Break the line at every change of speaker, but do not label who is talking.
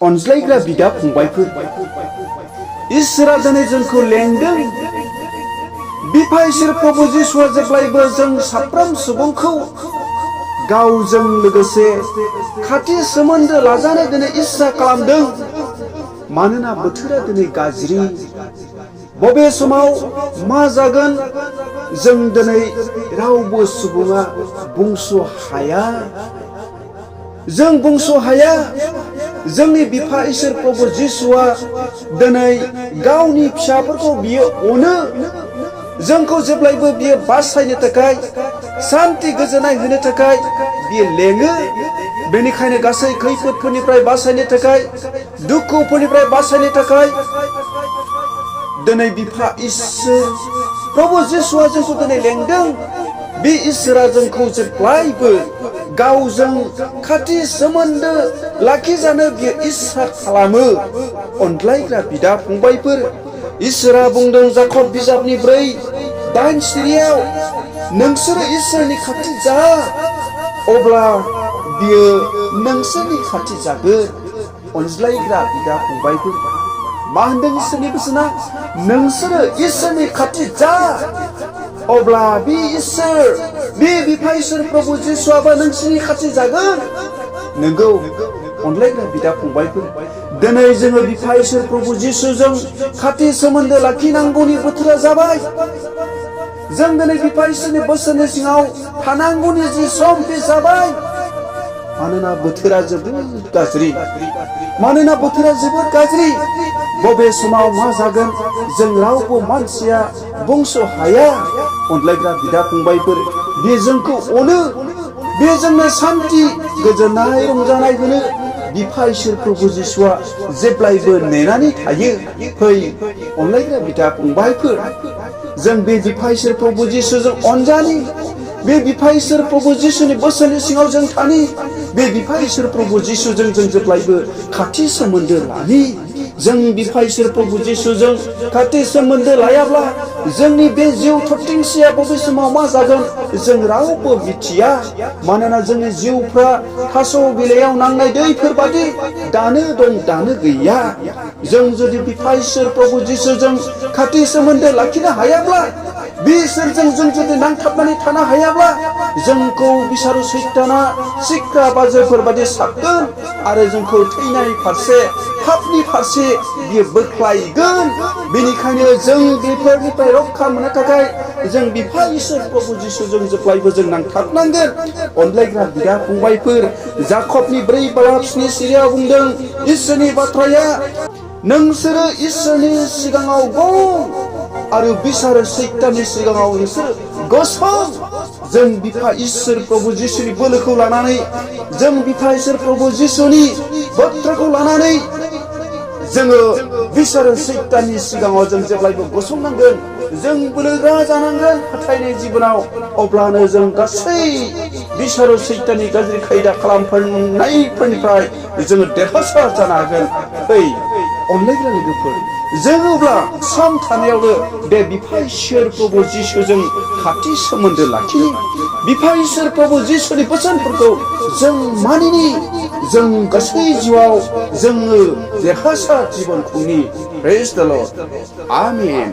अनज्लायग्रा बिदा फंबायफोर इसोरा दिनै जोंखौ लेंदों बिफा इसोर प्रभु जिसुआ जेब्लायबो जों साफ्रोम सुबुंखौ गावजों लोगोसे खाथि सोमोन्दो लाजानो दिनै इस्सा खालामदों मानोना बोथोरा दिनै गाज्रि बबे समाव मा जागोन जों दिनै रावबो सुबुङा बुंस' हाया जों बुंस' हाया जोंनि बिफा इसोर प्रभु जिसुआ दिनै गावनि फिसाफोरखौ बियो अनो जोंखौ जेब्लायबो बियो बासायनो थाखाय शान्ति गोजोननाय होनो थाखाय बियो लेङो बेनिखायनो गासै खैफोदफोरनिफ्राय बासायनो थाखाय दुखुफोरनिफ्राय बासायनो थाखाय दिनै बिफा इसोर प्रभु जिसुआ जोंखौ दिनै लेंदों बे इसोरा जोंखौ जेब्लायबो गावजों खाथि सोमोन्दो लाखिजानो बियो इस्सा खालामो अनज्लायग्रा बिदा फंबायफोर इसोरा बुंदों जाकब बिजाबनि 4:8 सिरियाव नोंसोरो इसोरनि खाथि जा अब्ला बियो नोंसोरनि खाथि जागोन अनज्लायग्रा बिदा फंबायफोर मा होनदों इसोरनि बोसोना नोंसोरो इसोरनि खाथि जा अब्ला बे इसोर बे बिफा इसोर प्रभु जिसुआबो नोंसोरनि खाथि जागोन नंगौ अनलायग्रा बिदा फंबायफोर दिनै जोङो बिफा इसोर प्रभु जिसुजों खाथि सोमोन्दो लाखिनांगौनि बोथोरा जाबाय जों दिनै बिफा इसोरनि बोसोननि सिङाव थानांगौनि जि सम बे जाबाय मानोना बोथोरा जोबोद गाज्रि बबे समाव मा जागोन जों रावबो मानसिया बुंस' हाया अनलायग्रा बिदा फंबायफोर बे जोंखौ अनो बे जोंनो शान्ति गोजोननाय रंजानाय होनो बिफा इसोर प्रभु जिसुआ जेब्लायबो नेनानै थायो फै अनलायग्रा बिदा फंबायफोर जों बे बिफा इसोर प्रभु जिसुजों अनजानि बे बिफा इसोर प्रभु जिसुनि बोसोननि सिङाव जों थानि बे बिफा इसोर प्रभु जिसुजों जों जेब्लायबो खाथि सोमोन्दो लानि जों बिफा इसोर प्रभु जिसुजों खाथि सोमोन्दो लायाब्ला जोंनि बे जिउ थरथिंसेया बबे समाव मा जागोन जों रावबो मिथिया मानोना जोंनि जिउफ्रा थास' बिलाइयाव नांनाय दैफोर बादि दानो दं दानो गैया जों जुदि बिफा इसोर प्रभु जिसुजों खाथि सोमोन्दो लाखिनो हायाब्ला बिसोरजों जों जुदि नांथाबनानै थानो हायाब्ला जोंखौ बिसारु सैताना सिख्रा बाजोफोर बादि साबगोन आरो जोंखौ थैनाय फारसे पापनि फारसे बियो बोख्लायगोन बेनिखायनो जों बेफोरनिफ्राय रक्षा मोननो थाखाय जों बिफा इसोर प्रभु जिसुजों जेब्लायबो जों नांथाबनांगोन अनलायग्रा बिदा फंबायफोर जाकबनि 4:7 सिरियाव बुंदों इसोरनि बाथ्राया नोंसोरो इसोरनि सिगाङाव गं आरो बिसारो सैताननि सिगाङाव नोंसोर गसं जों बिफा इसोर प्रभु जिसुनि बोलोखौ लानानै जों बिफा इसोर प्रभु जिसुनि बाथ्राखौ लानानै जोङो बिसारो सैताननि सिगाङाव जों जेब्लायबो गसंनांगोन जों बोलोगोरा जानांगोन फोथायनाय जिबनाव अब्लानो जों गासै बिसारो सैताननि गाज्रि खायदा खालामनायफोरनिफ्राय जोङो देरहासार जानो हागोन फै अनलायग्रा लोगोफोर जों अब्ला सम थानायावनो बे बिफा इसोर प्रभु जिसुजों खाथि सोमोन्दो लाखिनि बिफा इसोर प्रभु जिसुनि बोसोनफोरखौ जों मानिनि जों गासै जिउआव जोङो देरहासार जिबन खुंनि प्रेज द लर्ड आमेन